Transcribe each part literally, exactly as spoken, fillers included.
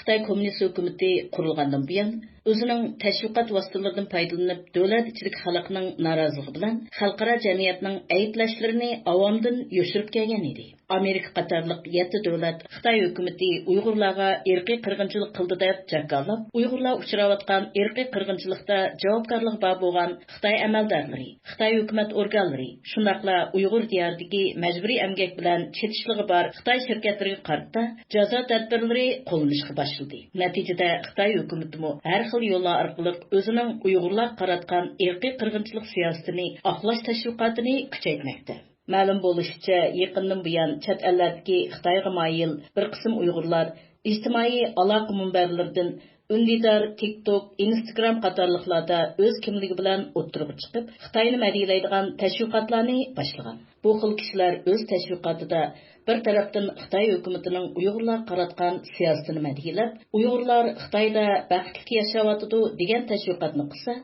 خىتاي كوممۇنىست ھۆكۈمىتى قۇرۇلغاندىن بۇيان، ئۆزىنىڭ تەشۋىقات ۋاسىتىلىرىدىن پايدىلىنىپ، دۆلەت ئىچىدىكى خەلقنىڭ نارازىلىقى بىلەن خەلقئارا جەمئىيەتنىڭ ئەيىبلەشلىرىنى ئاۋامدىن يوشۇرۇپ كەلگەن ئىدى. ئامېرىكا قاتارلىق يەتتە دۆلەت خىتاي ھۆكۈمىتى ئۇيغۇرلارغا ئىرقىي قىرغىنچىلىق قىلدى دەپ جاكارلاپ، ئۇيغۇرلار ئۇچراۋاتقان ئىرقىي قىرغىنچىلىقتا جاۋابكارلىقى بار بولغان خىتاي ئەمەلدارلىرى، خىتاي ھۆكۈمەت ئورگانلىرى، شۇنداقلا ئۇيغۇر دىيارىدىكى مەجبۇرىي ئەمگەك بىلەن چېتىشلىقى بار خىتاي شىركەتلىرىگە قارىتا جازا تەدبىرلىرى قوللىنىشقا باشلىدى. نەتىجىدە خىتاي ھۆكۈمىتىمۇ ھەر خىل يوللار ئارقىلىق ئۆزىنىڭ ئۇيغۇرلارغا قاراتقان ئىرقىي قىرغىنچىلىق سىياسىتىنى ئاقلاش تەشۋىقاتىنى كۈچەيتمەكتە. مەلۇم بولۇشىچە، يېقىندىن بۇيان چەت ئەللەردىكى خىتايغا مايىل بىر قىسىم ئۇيغۇرلار ئىجتىمائىي ئالاقە مۇنبەرلىرىدىن ئۈندىدار، تىك توك، ئىنستاگرام قاتارلىقلاردا ئۆز كىملىكى بىلەن ئوتتۇرىغا چىقىپ، خىتاينى مەدھىيەلەيدىغان تەشۋىقاتلارنى باشلىغان. بۇ خىل كىشىلەر ئۆز تەشۋىقاتىدا بىر تەرەپتىن خىتاي ھۆكۈمىتىنىڭ ئۇيغۇرلارغا قاراتقان سىياسىتىنى مەدھىيەلەپ، ئۇيغۇرلار خىتايدا بەختلىك ياشاۋاتىدۇ دېگەن تەشۋىقاتنى قىلسا،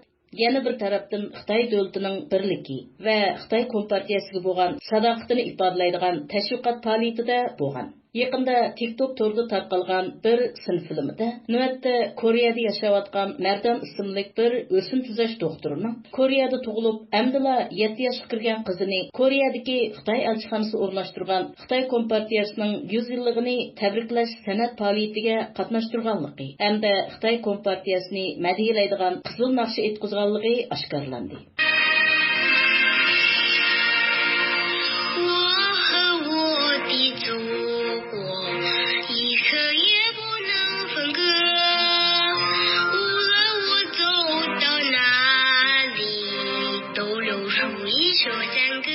يەنە بىر تەرەپتىن خىتاي دۆلىتىنىڭ بىرلىكى ۋە خىتاي كومپارتىيەسىگە بولغان ساداقىتىنى ئىپادىلەيدىغان تەشۋىقات پائالىيىتىدە بولغان. يېقىندا تىك توك تورىدا تارقالغان بىر سىن فىلىمىدە نۆۋەتتە كورېيەدە ياشاۋاتقان مەردان ئىسىملىك بىر ئۆسۈم تۈزەش دوختۇرىنىڭ كورېيەدە تۇغۇلۇپ، ئەمدىلا يەتتە ياشقا كىرگەن قىزىنى كورېيەدىكى خىتاي ئەلچىخانىسى ئورۇنلاشتۇرغان خىتاي كومپارتىيەسىنىڭ يۈز يىللىقىنى تەبرىكلەش سەنئەت پائالىيىتىگە قاتناشتۇرغانلىقى ھەمدە خىتاي كومپارتىيەسىنى مەدھىيەلەيدىغان قىزىل ناخشا ئېيتقۇزغانلىقى ئاشكارىلاندى. 我和我的祖国，一刻也不能分割。无论我走到哪里，都流出一首赞歌。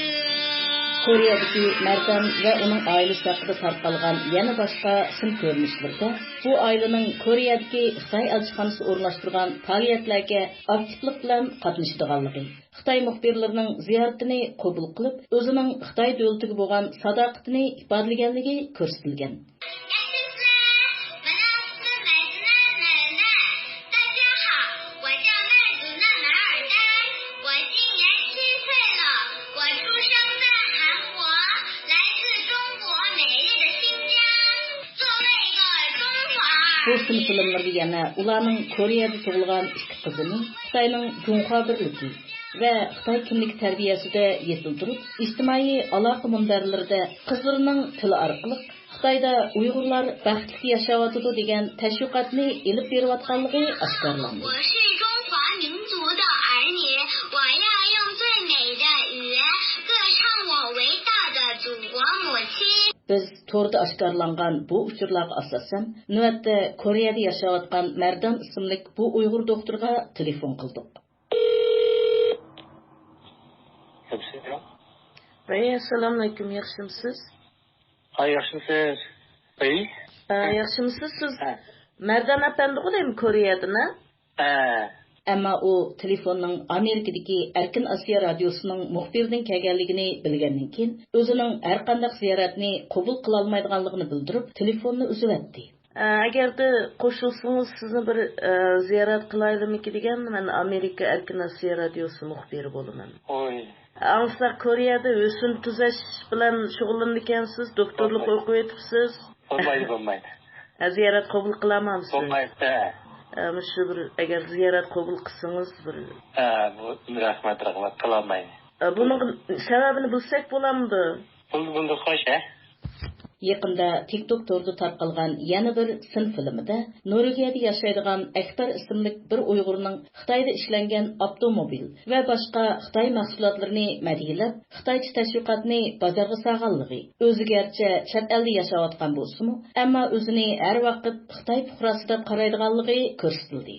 كورېيەدىكى مەردان ۋە ئۇنىڭ ئائىلىسى ھەققىدە تارقالغان يەنە باشقا سىن كۆرۈنۈشلىرىدە بۇ ئائىلىنىڭ كورېيەدىكى خىتاي ئەلچىخانىسى ئورۇنلاشتۇرغان پائالىيەتلەرگە ئاكتىپلىق بىلەن قاتنىشىدىغانلىقى، خىتاي مۇخبىرلىرىنىڭ زىيارىتىنى قوبۇل قىلىپ، ئۆزىنىڭ خىتاي دۆلىتىگە بولغان ساداقىتىنى ئىپادىلىگەنلىكى كۆرسىتىلگەن. 大家好，我叫麦祖纳马尔丹，我今年七岁了，我出生在韩国，来自中国美丽的新疆。作为一个中华儿女， بۇ سىن فىلىملىرىدا يەنە ئۇلارنىڭ كورېيەدە تۇغۇلغان ئىككى قىزىنى خىتاينىڭ جۇڭخۇا بىرلىكى ۋە خىتاي كىملىكى تەربىيەسىدە يېتىلدۈرۈپ، ئىجتىمائىي ئالاقە مۇنبەرلىرىدە قىزلىرىنىڭ تىلى ئارقىلىق خىتايدا ئۇيغۇرلار بەختلىك ياشاۋاتىدۇ دېگەن تەشۋىقاتنى ئېلىپ بېرىۋاتقانلىقى ئاشكارىلاندى. 我是中华民族的儿女，我要用最美的语言歌唱我伟大的祖国母亲。 بىز توردا ئاشكارىلانغان بۇ ئۇچۇرلارغا ئاساسەن، نۆۋەتتە كورېيەدە ياشاۋاتقان مەردان ئىسىملىك بۇ ئۇيغۇر دوختۇرغا تېلېفون قىلدۇق. ئەسسالامۇئەلەيكۇم. ۋەي، ئەسسالامۇئەلەيكۇم، ياخشىمسىز؟ ھاي، ياخشىمسىز؟ ئەي؟ ئە، ياخشىمسىز سىز؟ ھە. مەردان ئەپەندىغۇ دەيمەن، كورېيەدىن، ھە؟ ھە. ئەمما ئۇ تېلېفوننىڭ ئامېرىكىدىكى ئەركىن ئاسىيا رادىيوسىنىڭ مۇخبىرىدىن كەلگەنلىكىنى بىلگەندىن كېيىن، ئۆزىنىڭ ھەرقانداق زىيارەتنى قوبۇل قىلالمايدىغانلىقىنى بىلدۈرۈپ، تېلېفوننى ئۈزۈۋەتتى. ئە، ئەگەردە قوشۇلسىڭىز، سىزنى بىر، ئە، زىيارەت قىلايلىمىكى دېگەن، مەن ئامېرىكا ئەركىن ئاسىيا رادىيوسى مۇخبىرى بولىمەن. ئوي. ئاڭلىساق، كورېيەدە ھۆسن تۈزەش بىلەن شۇغۇللىنىدىكەنسىز، دوكتورلۇق بولمايدۇ. ئوقۇۋېتىپسىز. بولمايدۇ، بولمايدۇ. ھە، زىيارەت قوبۇل قىلالمامسىز؟ بولمايدۇ، ھە. ھە، مۇشۇ بىر، ئەگەر زىيارەت قوبۇل قىلسىڭىز، بىر. ھە، بۇ، رەھمەت، رەھمەت، قىلالمايمەن. ئە، بۇنىڭ سەۋەبىنى بىلسەك بولامدۇ؟ بولدى، بولدى، خوش، ھە. يېقىندا تىك توك تورىدا تارقالغان يەنە بىر سىن فىلىمىدا نورۋېگىيەدە ياشايدىغان ئەكبەر ئىسىملىك بىر ئۇيغۇرنىڭ خىتايدا ئىشلەنگەن ئاپتوموبىل ۋە باشقا خىتاي مەھسۇلاتلىرىنى مەدھىيەلەپ، خىتايچە تەشۋىقاتنى بازارغا سالغانلىقى، ئۆزى گەرچە چەت ئەلدە ياشاۋاتقان بولسىمۇ، ئەمما ئۆزىنى ھەر ۋاقىت خىتاي پۇقراسى دەپ قارايدىغانلىقى كۆرسىتىلدى.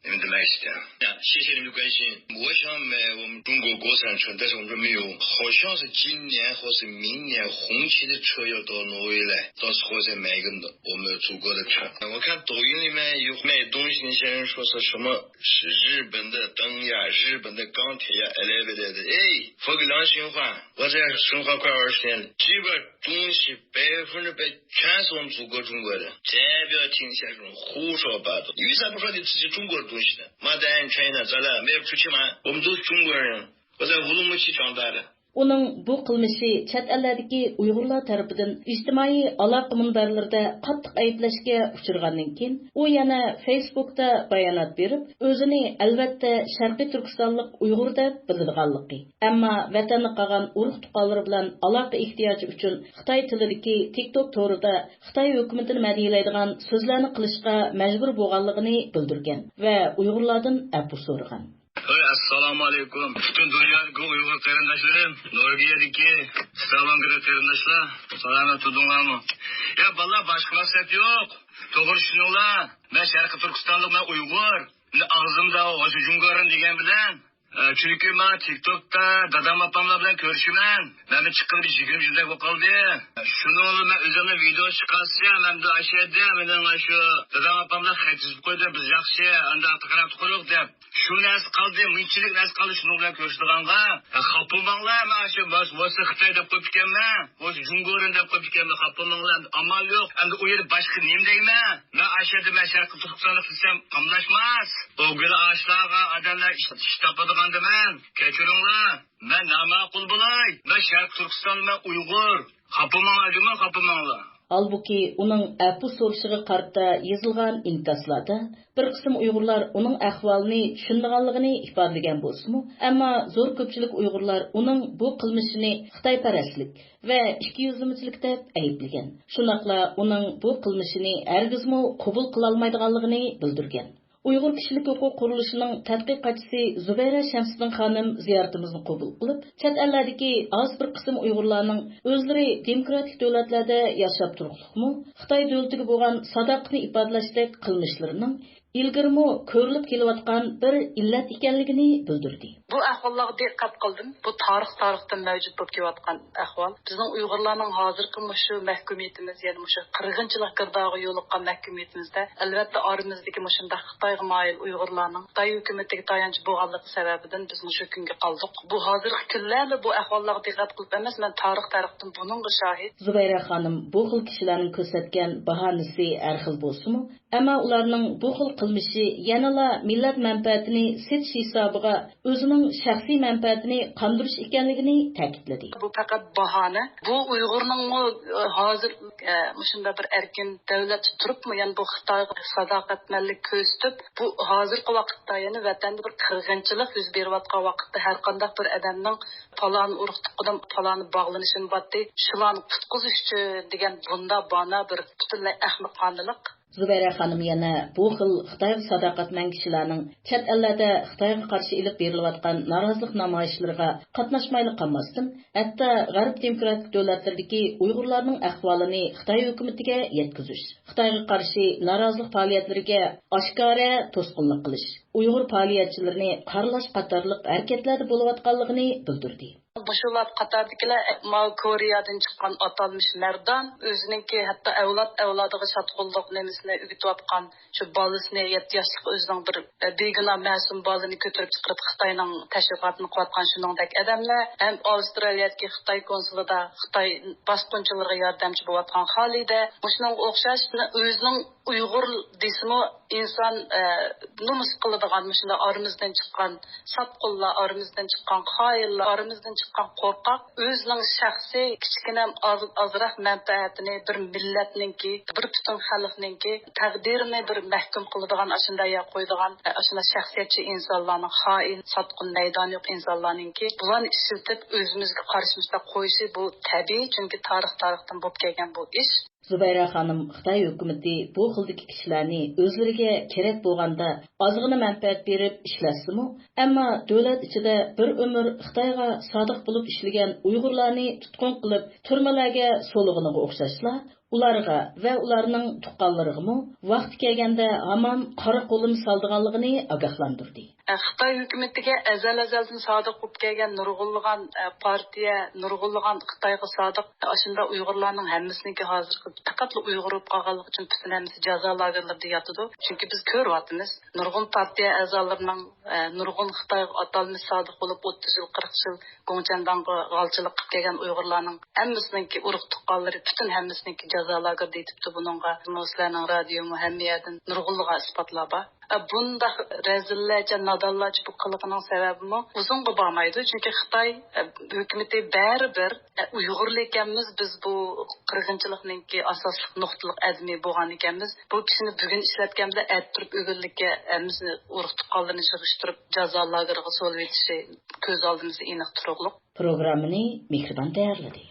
你们的麦子的。谢谢你们的关心。我想买我们中国国产车，但是我们这没有。好像是今年或是明年红旗的车要到挪威来，到时候再买一个我们祖国的车。我看抖音里面有卖东西，那些人说是什么是日本的灯呀、日本的钢铁呀，哎来来来的，哎，说个良心话，我在申花快二十年了，基本东西百分之百全是我们祖国中国的，再不要听一些这种胡说八道。你为啥不说你自己中国的东西呢？Made in China，咱俩卖不出去吗？我们都是中国人，我在乌鲁木齐长大的。ئۇنىڭ بۇ قىلمىشى چەت ئەللەردىكى ئۇيغۇرلار تەرىپىدىن ئىجتىمائىي ئالاقە مۇنبەرلىرىدە قاتتىق ئەيىبلەشكە ئۇچرىغاندىن كېيىن، ئۇ يەنە فېيسبۇكتا بايانات بېرىپ، ئۆزىنى ئەلۋەتتە شەرقىي تۈركىستانلىق ئۇيغۇر دەپ بىلىدىغانلىقى، ئەمما ۋەتەندە قالغان ئۇرۇق-تۇغقانلىرى بىلەن ئالاقە ئېھتىياجى ئۈچۈن خىتاي تىلىدىكى تىك توك تورىدا خىتاي ھۆكۈمىتىنى مەدھىيەلەيدىغان سۆزلەرنى قىلىشقا مەجبۇر بولغانلىقىنى بىلدۈرگەن ۋە ئۇيغۇرلاردىن ئەپۇ سورىغان. ھەي، ئەسسالامۇ ئەلەيكۇم. پۈتۈن دۇنيادىكى ئۇيغۇر قېرىنداشلىرىم، نورۋېگىيەدىكى ستاۋانگېردىكى قېرىنداشلار، سالامەت تۇردۇڭلارمۇ؟ يا بالىلار، باشقا مەقسەت يوق. توغرا چۈشىنىڭلار. مەن شەرقىي تۈركىستانلىق، مەن ئۇيغۇر. ئەمدى ئاغزىمدا ھوشى جۇڭگورىن دېگەن بىلەن، ئە، چۈنكى مەن تىك توكتا دادام ئاپاملار بىلەن كۆرۈشىمەن. مەن چىققىلى بىر يىگىرمە يىلدەك بولۇپ قالدى. شۇنىڭ بىلەن مەن ئۆزۈمنىڭ ۋىدېو چىقارسا، مەن ئاشۇ يەردە مېنىڭ شۇ دادام ئاپاملار خەت يېزىپ قويدى، بىز ياخشى، ئانداق قاراپ تۇرۇق دەپ. شۇ نەرسە قالدى، مۇنچىلىك نەرسە قالدى شۇنىڭ بىلەن كۆرۈشىدىغانغا. ھە، خاپا بولماڭلار، مەن شۇ بولسا، بولسا خىتاي دەپ قويۇپتىكەنمەن، بولسا جۇڭگورىن دەپ قويۇپتىكەنمەن، خاپا بولماڭلار، ئەمدى ئامال يوق. ئەمدى ئۇ يەردە باشقا نېمە دەيمەن؟ مەن ئاشۇ يەردە مەن شەرقىي تۈركىستانلىق دېسەم قاملاشماس. ئۇ گېلى ئاشۇلارغا ئادەملەر ئىش، ئىش تاپىدىغاندىمەن. كەچۈرۈڭلار، مەن ناماقۇل بولاي. مەن شەرقىي تۈركىستانلىق، مەن ئۇيغۇر. خاپا بولماڭلار جۇمۇ، خاپا بولماڭلار. ھالبۇكى، ئۇنىڭ ئەپۇ سورىشىغا قارىتا يېزىلغان ئىنكاسلاردا بىر قىسىم ئۇيغۇرلار ئۇنىڭ ئەھۋالىنى چۈشىنىدىغانلىقىنى ئىپادىلىگەن بولسىمۇ، ئەمما زور كۆپچىلىك ئۇيغۇرلار ئۇنىڭ بۇ قىلمىشىنى خىتايپەرەسلىك ۋە ئىككىيۈزلىمىچىلىك دەپ ئەيىبلىگەن. شۇنداقلا ئۇنىڭ بۇ قىلمىشىنى ھەرگىزمۇ قوبۇل قىلالمايدىغانلىقىنى بىلدۈرگەن. ئۇيغۇر كىشىلىك ھوقۇق قۇرۇلۇشىنىڭ تەتقىقاتچىسى زۇبەيرە شەمسىدىن خانىم زىيارىتىمىزنى قوبۇل قىلىپ، چەت ئەللەردىكى ئاز بىر قىسىم ئۇيغۇرلارنىڭ ئۆزلىرى دېموكراتىك دۆلەتلەردە ياشاپ تۇرۇقلۇقمۇ، خىتاي دۆلىتىگە بولغان ساداقىتىنى ئىپادىلەشتەك قىلمىشلىرىنىڭ ئىلگىرىمۇ كۆرۈلۈپ كېلىۋاتقان بىر ئىللەت ئىكەنلىكىنى بىلدۈردى. بۇ ئەھۋاللارغا دىققەت قىلدىم. بۇ تارىخ، تارىختىن مەۋجۇت بولۇپ كېلىۋاتقان ئەھۋال. بىزنىڭ ئۇيغۇرلارنىڭ ھازىرقى مۇشۇ مەھكۇمىيىتىمىز، يەنى مۇشۇ قىرغىنچىلىق گىردابىغا يولۇققان مەھكۇمىيىتىمىزدە، ئەلۋەتتە، ئارىمىزدىكى مۇشۇنداق خىتايغا مايىل ئۇيغۇرلارنىڭ خىتاي ھۆكۈمىتىگە تايانچ بولغانلىقى سەۋەبىدىن بىز مۇشۇ كۈنگە قالدۇق. بۇ ھازىرقى كۈنلەردە بۇ ئەھۋاللارغا دىققەت قىلىپ ئەمەس، مەن تارىخ تەرەپتىن بۇنىڭغا شاھىت. زۇبەيرە خانىم بۇ خىل كىشىلەرنىڭ كۆرسەتكەن باھانىسى ھەر خىل بولسىمۇ، ئەمما ئۇلارنىڭ بۇ خىل قىلمىشى يەنىلا مىللەت مەنپەئەتىنى سېتىش ھېسابىغا ئۆزىنىڭ شەخسىي مەنپەئەتىنى قاندۇرۇش ئىكەنلىكىنى تەكىتلىدى. بۇ پەقەت باھانە. بۇ ئۇيغۇرنىڭمۇ، ئە، ھازىر، ئە، مۇشۇنداق بىر ئەركىن دۆلەتتە تۇرۇپمۇ، يەنى بۇ خىتايغا ساداقەتمەنلىك كۆرسىتىپ، بۇ ھازىرقى ۋاقىتتا، يەنى ۋەتەندە بىر قىرغىنچىلىق يۈز بېرىۋاتقان ۋاقىتتا ھەر قانداق بىر ئادەمنىڭ پالان ئۇرۇق تۇغقىنىم، پالان باغلىنىشىم بارتتى، شۇلارنى قۇتقۇزۇش ئۈچۈن دېگەن بۇنداق بانا بىر پۈتۈنلەي ئەخمىقانىلىق. زۇبەيرە خانىم يەنە بۇ خىل خىتايغا ساداقەتمەن كىشىلەرنىڭ چەت ئەللەردە خىتايغا قارشى ئېلىپ بېرىلىۋاتقان نارازىلىق نامايىشلىرىغا قاتناشمايلا قالماستىن، ھەتتا غەرب دېموكراتىك دۆلەتلىرىدىكى ئۇيغۇرلارنىڭ ئەھۋالىنى خىتاي ھۆكۈمىتىگە يەتكۈزۈش، خىتايغا قارشى نارازىلىق پائالىيەتلىرىگە ئاشكارا توسقۇنلۇق قىلىش، ئۇيغۇر پائالىيەتچىلىرىنى قارىلاش قاتارلىق ھەرىكەتلەردە بولۇۋاتقانلىقىنى بىلدۈردى. مۇشۇلار قاتارىدىكىلەر ماۋۇ كورېيەدىن چىققان ئاتالمىش مەردان، ئۆزىنىڭكى ھەتتا ئەۋلاد ئەۋلادىغا ساتقۇنلۇق نېمىسىنى ئۆگىتىۋاتقان، شۇ بالىسىنى، يەتتە ياشلىق ئۆزىنىڭ بىر، ئە، بىگۇناھ مەسۇم بالىنى كۆتۈرۈپ چىقىرىپ خىتاينىڭ تەشۋىقاتىنى قىلىۋاتقان شۇنىڭدەك ئادەملەر، ھەم ئاۋسترالىيەدىكى خىتاي كونسۇلىدا خىتاي باسقۇنچىلىرىغا ياردەمچى بولۇۋاتقان خالىدە، مۇشۇنىڭغا ئوخشاش ئۆزىنىڭ ئۇيغۇر دېسىمۇ ئىنسان، ئە، نومۇس قىلىدىغان مۇشۇنداق ئارىمىزدىن چىققان ساتقۇنلار، ئارىمىزدىن چىققان خائىنلار، ئارىمىزدىن چىققان قورقاق ئۆزىنىڭ شەخسىي كىچىككىنە ئاز، ئازراق مەنپەئەتىنى بىر مىللەتنىڭكى، بىر پۈتۈن خەلقنىڭكى تەقدىرىنى بىر مەھكۇم قىلىدىغان، ئاشۇنداق يەرگە قويىدىغان، ئە، ئاشۇنداق شەخسىيەتچى ئىنسانلارنىڭ خائىن، ساتقۇن، مەيدانى يوق ئىنسانلارنىڭكى بۇلارنى ئىشلىتىپ ئۆزىمىزگە قارشى مۇشۇنداق قويۇشى بۇ تەبىئىي، چۈنكى تارىخ تارىختىن بولۇپ كەلگەن بۇ ئىش. زۇبەيرە خانىم خىتاي ھۆكۈمىتى بۇ خىلدىكى كىشىلەرنى ئۆزلىرىگە كېرەك بولغاندا ئازغىنە مەنپەئەت بېرىپ ئىشلەتسىمۇ، ئەمما دۆلەت ئىچىدە بىر ئۆمۈر خىتايغا سادىق بولۇپ ئىشلىگەن ئۇيغۇرلارنى تۇتقۇن قىلىپ تۈرمىلەرگە سولىغىنىغا ئوخشاشلا، ئۇلارغا ۋە ئۇلارنىڭ تۇغقانلىرىغىمۇ ۋاقتى كەلگەندە ھامان قارا قولۇم سالىدىغانلىقىنى ئاگاھلاندۇردى. خىتاي ھۆكۈمىتىگە ئەزەل-ئەزەلدىن سادىق بولۇپ كەلگەن نۇرغۇنلىغان، ئە، پارتىيە، نۇرغۇنلىغان خىتايغا سادىق، ئاشۇنداق ئۇيغۇرلارنىڭ ھەممىسىنىڭكى ھازىرقى پەقەتلا ئۇيغۇر بولۇپ قالغانلىقى ئۈچۈن پۈتۈن ھەممىسى جازا لاگېرلىرىدا ياتىدۇ. چۈنكى بىز كۆرۈۋاتىمىز، نۇرغۇن پارتىيە ئەزالىرىنىڭ، ئە، نۇرغۇن خىتايغا ئاتالمىش سادىق بولۇپ، ئوتتۇز يىل، قىرىق يىل گوڭچەنداڭغا غالچىلىق قىلىپ كەلگەن ئۇيغۇرلارنىڭ ھەممىسىنىڭكى ئۇرۇق تۇغقانلىرى، پۈتۈن ھەممىسىنىڭكى جازا لاگېرىدا يېتىپتۇ. بۇنىڭغا سىلەرنىڭ رادىيومۇ، ھەممە يەردىن نۇرغۇنلىغان ئىسپاتلار بار. ئە، بۇنداق رەزىللەرچە، نادانلارچە بۇ قىلىقىنىڭ سەۋەبىمۇ ئۇزۇنغا بارمايدۇ. چۈنكى خىتاي، ئە، ھۆكۈمىتى بەرىبىر، ئە، ئۇيغۇرلار ئىكەنمىز، بىز بۇ قىرغىنچىلىقنىڭكى ئاساسلىق نۇقتىلىق ئادىمى بولغان ئىكەنمىز. بۇ كىشىنى بۈگۈن ئىشلەتكەندە، ئەتە تۇرۇپ ئۆگۈنلۈككە ھەممىسىنى، ئۇرۇق تۇغقانلىرىنى يىغىشتۇرۇپ جازا لاگېرىغا سولىۋېتىشى كۆز ئالدىمىزدا ئېنىق تۇرۇقلۇق. پروگراممىنى مېھرىبان تەييارلىدى.